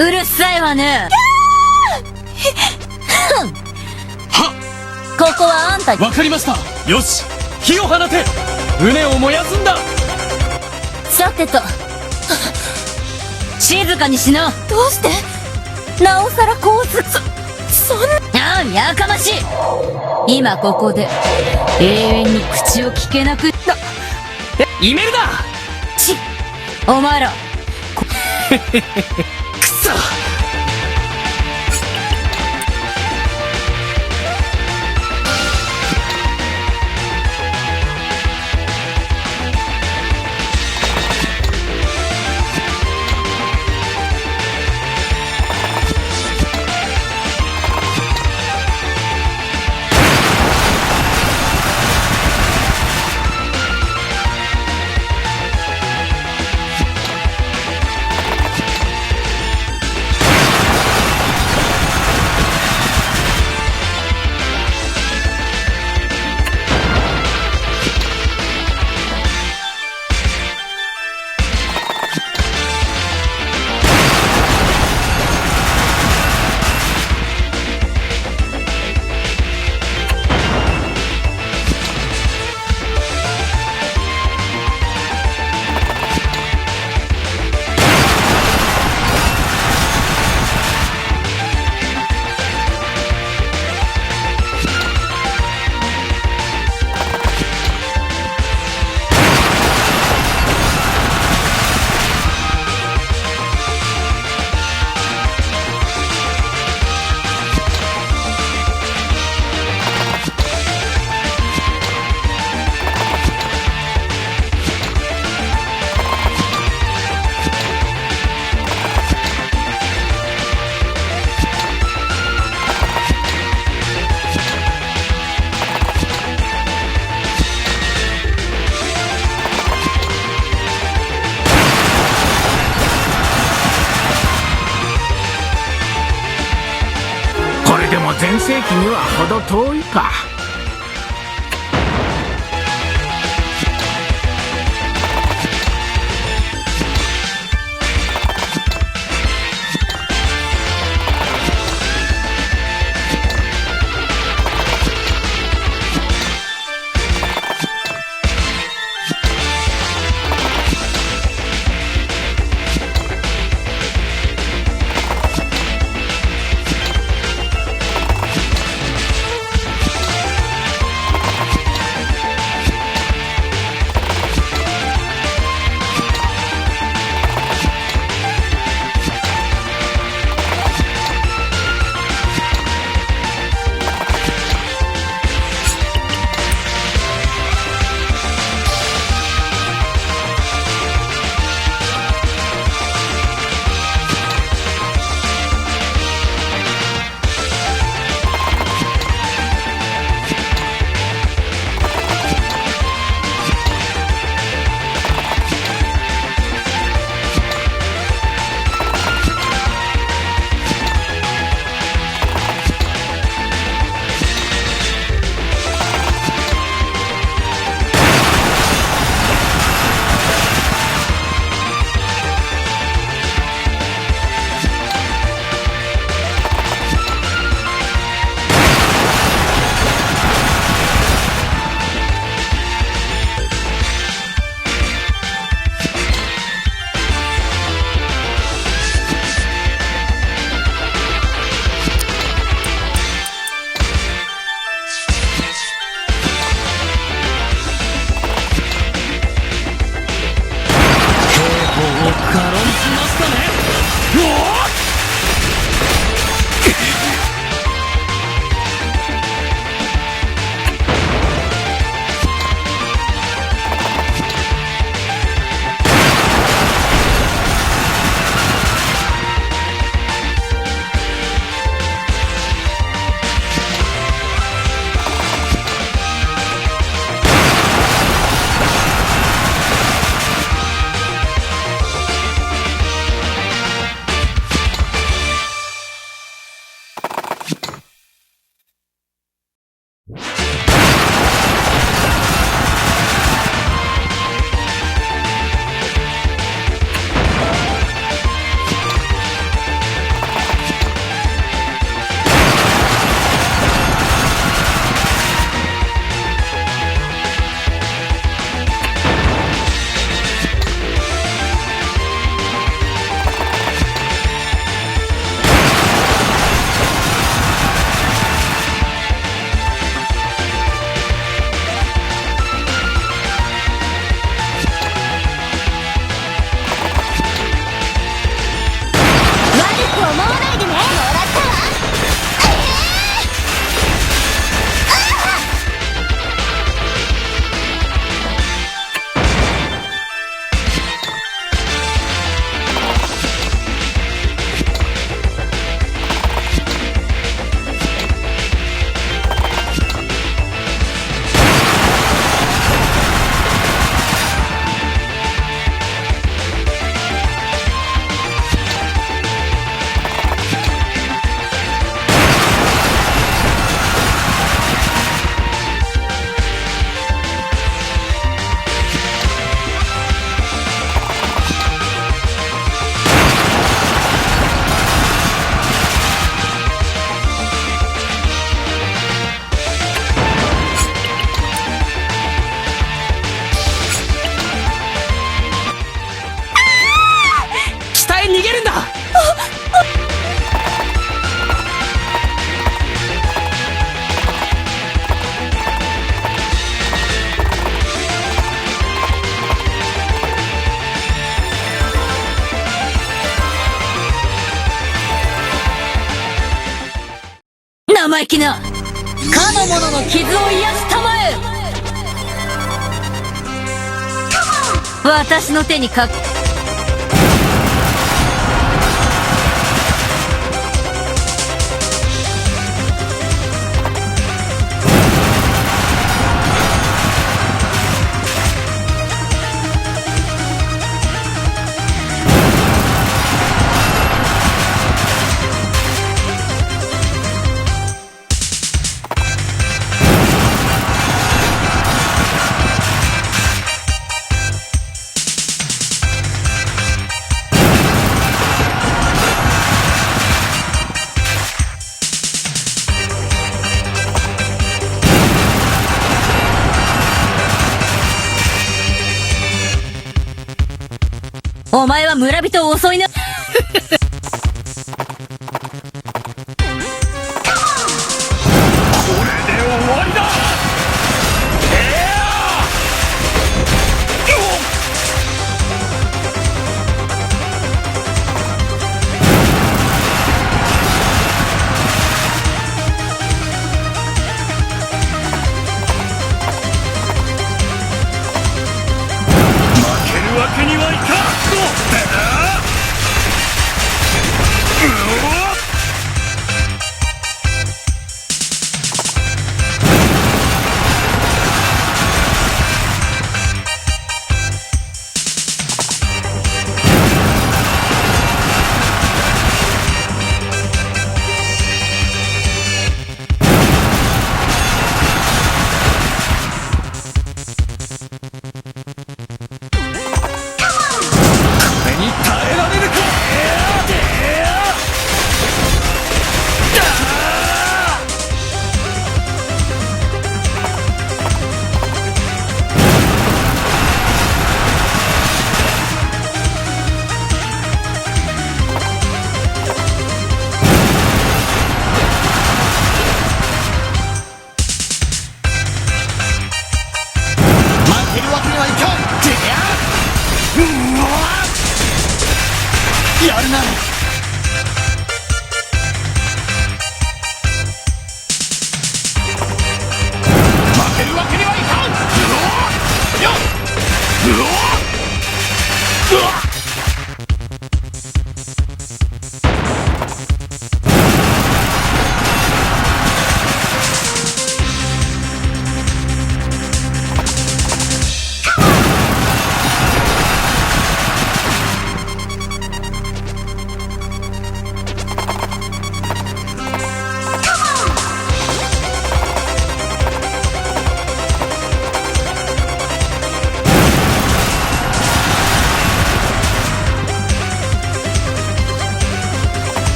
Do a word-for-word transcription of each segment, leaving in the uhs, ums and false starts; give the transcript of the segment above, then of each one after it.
うるさいわね。はっ！ここはあんたに。わかりました。よし、火を放て。船を燃やすんだ。さてと、静かにしな。どうして？なおさらこうす、そ、そんな。ああ、やかましい。今ここで永遠に口を聞けなくな。え、イメルだ。ち、お前ら。こ、くそ。これでも全盛期には程遠いか。生意気な。かの者の傷を癒したまえ。私の手にかお前は村人を襲いな。これで終わりだ。負けるわけにはいかん。これに耐えられるか。負けるわけにはいかん。てや！うわ！やるな！負けるわけにはいかん！うわ！よっ！うわ！うわ！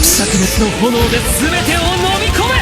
灼熱の炎で全てを飲み込め！